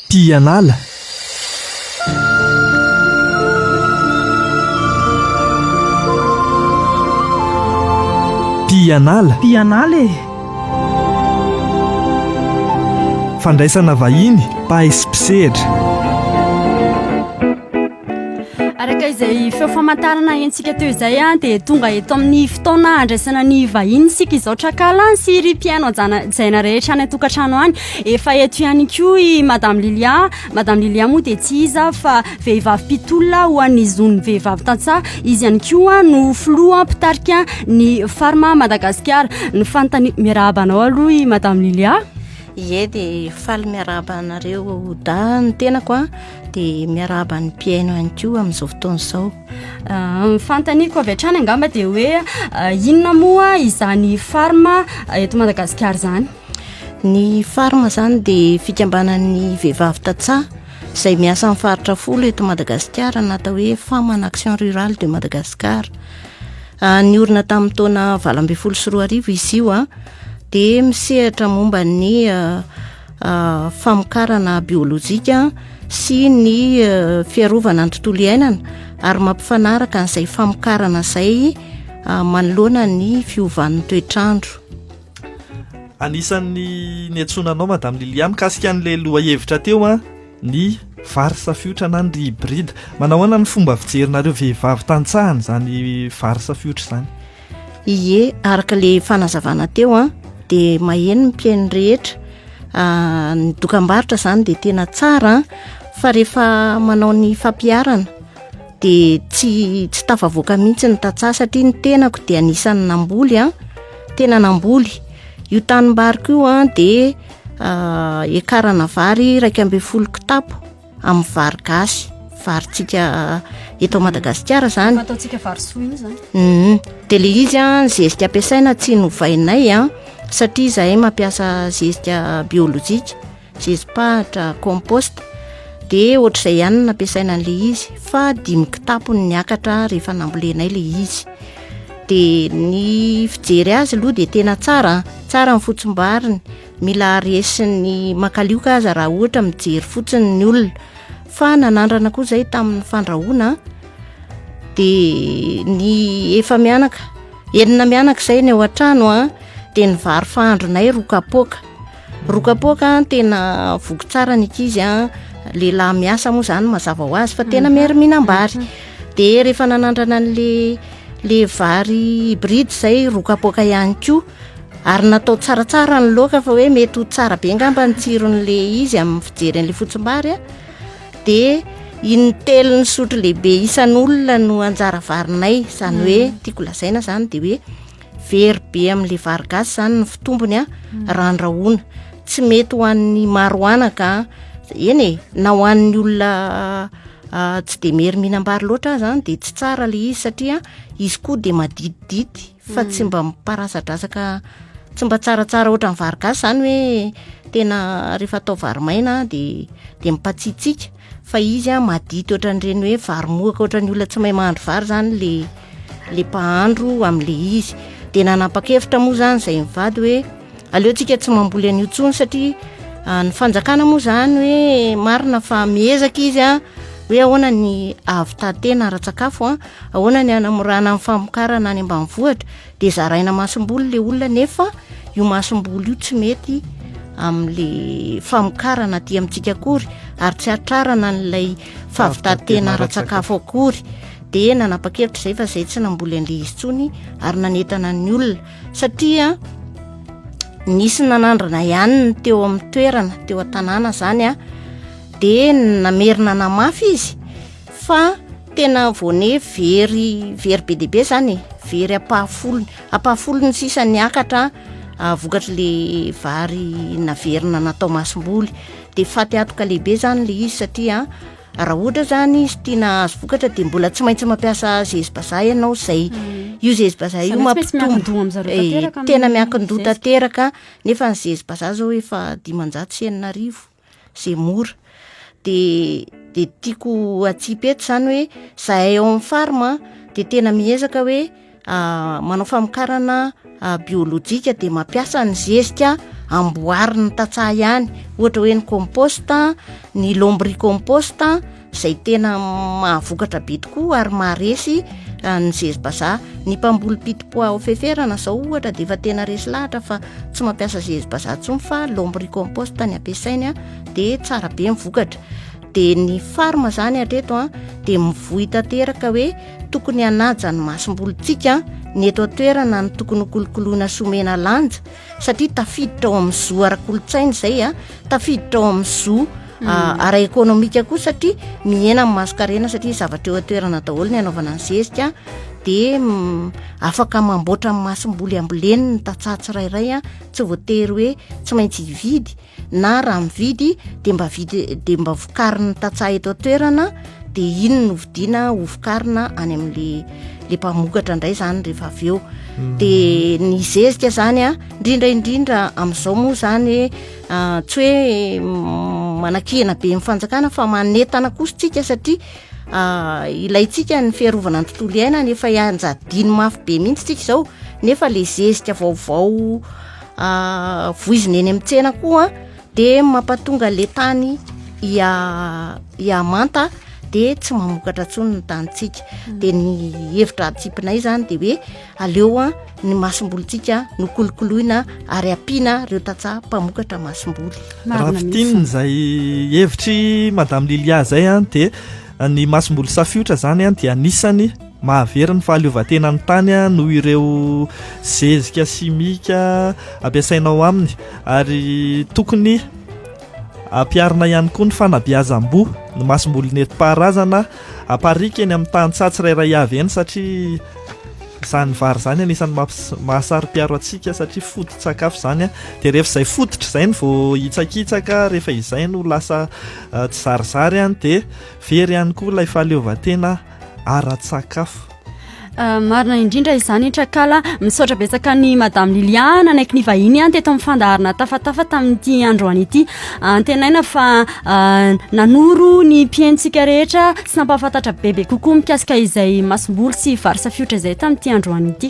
Mpianala. Mpianala. Mpianala e! Fandraisana vahiny, mpahay sy mpisehatra. Araka izay feo famantarana henontsika teo izay dia tonga eto amin'ny fotoana andraisana ny vahiny isika izao trakala sy ry mpihaino hajaina rehetra any an-tokantrano any. Efa eto ihany koa i Madame Lilia. Madame Lilia moa dia tsy iza fa vehivavy mpitolona ho an'ny zon'ny vehivavy tantsaha. Izy ihany koa no filoha mpitarika ny Farma Madagasikara. Ny fanontaniana, miarahaba anao aloha i Madame Lilia. Ie dia faly miarahaba anareo dahy ny tenako a. Dia miarahaba ny mpihaino ihany koa amin'izao fotoana izao. Ah, ny fanontaniako avy hatrany angamba dia hoe ah, inona moa izany farma ah, eto Madagasikara izany? Ny farma izany dia fikambanan'ny vehivavy tantsaha izay miasa amin'ny faritra folo eto Madagasikara na atao hoe Femmes en Action Rurale de Madagascar. Niorina tamin'ny taona 2018 izy io dia misehatra momba ny famokarana biolojika sy ny fiarovana ny tontolo iainana ary mampifanaraka an'izay famokarana izay manoloana ny fiovan'ny toetr'andro. Anisan'ny niantsoana anao Madame Lilia mikasika an'ilay lohahevitra teo an, ny vary safiotra na ny riz hybride. Manao ahoana ny fomba fijerinareo vehivavy tantsaha an'izany vary safiotra izany? Ie, araka le fanazavana teo an, de maheno ny mpihaino rehetra, ny dokambarotra zany de tena tsara an, fa rehefa manao ny fampiharana de tsy tsy tafavoaka mihitsy ny tantsaha satria ny tenako de anisan'ny namboly an, tena namboly, io tanimbariko io an de ekarana vary 11 kitapo. amin'ny vary gasy varintsika eto Madagasikara zany. Ataontsika vary soa iny zany. Mhm. De le izy a ny zezika ampiasaina tsy novainay a satria izahay mampiasa zezika biolojika, zezi-pahatra, compost de ohatr'izay ihany no nampiasaina an'le izy fa dimy kitapo no niakatra rehefa nambolenay le izy. De ny fijery azy aloha de tena tsara, tsara ny fotsim-bariny. Mila resin'ny makalioka aza raha ohatra mijery fotsiny ny olona fa nanandrana koa zay tamin'ny fandrahoana de ny efa mianaka enina mianaka izay ny ao an-trano a de ny vary fahandronay roa kapoaka roa kapoaka tena voky tsara ny ankizy a lehilahy miasa moa zany mazava ho azy fa tena mhm. miary mihinam-bary mhm. de rehefa nanandrana an'le le vary hybride zay roa kapoaka ihany koa Ary natao tsaratsara ny laoka fa hoe mety ho tsara be angamba ny tsiron'le izy amin'ny fijery an'le fotsimbary a. De intelon'ny sotro lehibe isan'olona no anjara varinay, izany hoe mm. tiako lazaina zany de hoe very be amin'le vary gasy zany ny fitombony a mm. raha andrahoana. Tsy mety ho an'ny maro anaka eny e, na ho an'ny olona ah, tsy de mery mihinam-bary loatra aza de tsy tsara le izy satria izy koa de maditidity fa tsy mba miparasadrasaka tsy mba tsaratsara ohatran'ny vary gasy zany hoe tena rehefa atao vary maina de de mipatsitsiaka fa izy a madity ohatran'ireny hoe vary mohaka ohatran'ny olona tsy mahay mahandro vary zany le le mpahandro amin'le izy de nanapa-kevitra moa zany zay mivady hoe aleontsika tsy mamboly an'io intsony satria ah, ny fanjakana moa zany hoe marina fa miezaka izy a hoe ahoana ny ahavitantena ara-tsakafo a Ahoana ny hanamorana ny famokarana any ambanivohitra? Dia zaraina masomboly le olona nefa io masomboly io tsy mety amin'le famokarana aty amintsika akory ary tsy hatrarana an'ilay fahavitan-tena ara-tsakafo akory. Dia nanapa-kevitra izay fa izay tsy namboly an'le izy intsony ary nanentana ny olona satria nisy nanandrana ihany ny teo amin'ny toerana teo an-tanàna izany a dia namerina namafy izy Fa tena voane very very be dia be zany e, very ampahafolony, ampahafolony sisa niakatra ah, vokatry le vary naverina natao masomboly, de faty antoka lehibe zany le izy satria raha ohatra zany izy tiana hahazo vokatra de mbola tsy maintsy mampiasa zezi-bazaha ianao zay mm. io zezi-bazaha io mampitombo eh, tena miankin-doha tanteraka nefa ny zezi-bazaha zao efa 6500 zay mora de de tiako atsipy eto zany hoe zahay ao amin'ny farm de tena miezaka hoe ah, manao famokarana ah, biolojika de mampiasa ny zezika amboarin'ny tantsaha ihany, ohatra hoe ny compost, ny lombricompost izay tena mahavokatra be tokoa ary maharesy ny zezi-bazaha. Ny mpamboly pitipois ao Feferana izao ohatra dia efa tena resy lahatra fa tsy mampiasa zezi-bazaha intsony fa lombricompost ny ampiasainy dia tsara be ny vokatra. Dia ny farm izany hatreto dia mivoy tanteraka hoe tokony hanaja ny masombolintsika ny eto an-toerana no tokony hokolokoloina sy omena lanja satria tafiditra ao amin'ny zo ara-kolontsaina izay a, tafiditra ao amin'ny zo mm. ara-ekonomika koa satria mihena ny masonkarena satria zavatra eo an-toerana daholo ny anaovana ny zezika dia mm, afaka mamboatra ny masomboly amboleny ny tantsaha tsirairay a, tsy voatery hoe tsy maintsy hividy na raha mividy dia mba vidy dia mba vokarin'ny tantsaha eto an-toerana dia iny no vidiana ho vokarina any amin'le le mpamokatra indray zany rehefa avy eo mm. dia ny zezika zany a indrindra indrindra amin'izao moa zany hoe ah, tsy hoe mm, manakihana be ny fanjakana fa manentana kosa tsika satria ah, ilaintsika ny fiarovana ny tontolo iainana efa ianjadiany mafy be mihitsy tsika izao nefa le zezika vaovao Voizina eny amin'ny tsena koa dia mampatonga le tany hihamanta dia tsy mamokatra intsony ny tanintsika. Mm. Dia ny hevitra atsipinay izany dia hoe aleo a ny masombolintsika no kolokoloina ary ampiana ireo tantsaha mpamokatra masomboly. Raha fintinina izay hevitry Madame Lilia izay a dia ny masomboly safiotra izany a dia anisany Mahavery ny fahaleovantenan'ny tany noho ireo zezika simika ampiasaina ao aminy ary tokony ampiharina ihany koa ny fanabeazam-boa ny masomboly nentim-paharazana apariaka eny amin'ny tantsaha tsirairay avy eny satria izany vary izany anisan'ny mahasaro-piaro antsika satria foto-tsakafo izany dia rehefa izay fototra izay no vao hitsakitsaka rehefa izay no lasa tsizarizary dia very ihany koa ilay fahaleovantena ara-tsakafo. Ah, marina indrindra izany Trakala. Misaotra betsaka ny Madame Lilia nanaiky ny vahiny ihany teto amin'ny fandaharana tafatafa tamin'ity androany ity. Antenaina fa ah, nanoro ny mpihainontsika rehetra sy nampahafantatra bebe kokoa mikasika izay masomboly sy vary safiotra izay tamin'ity androany ity.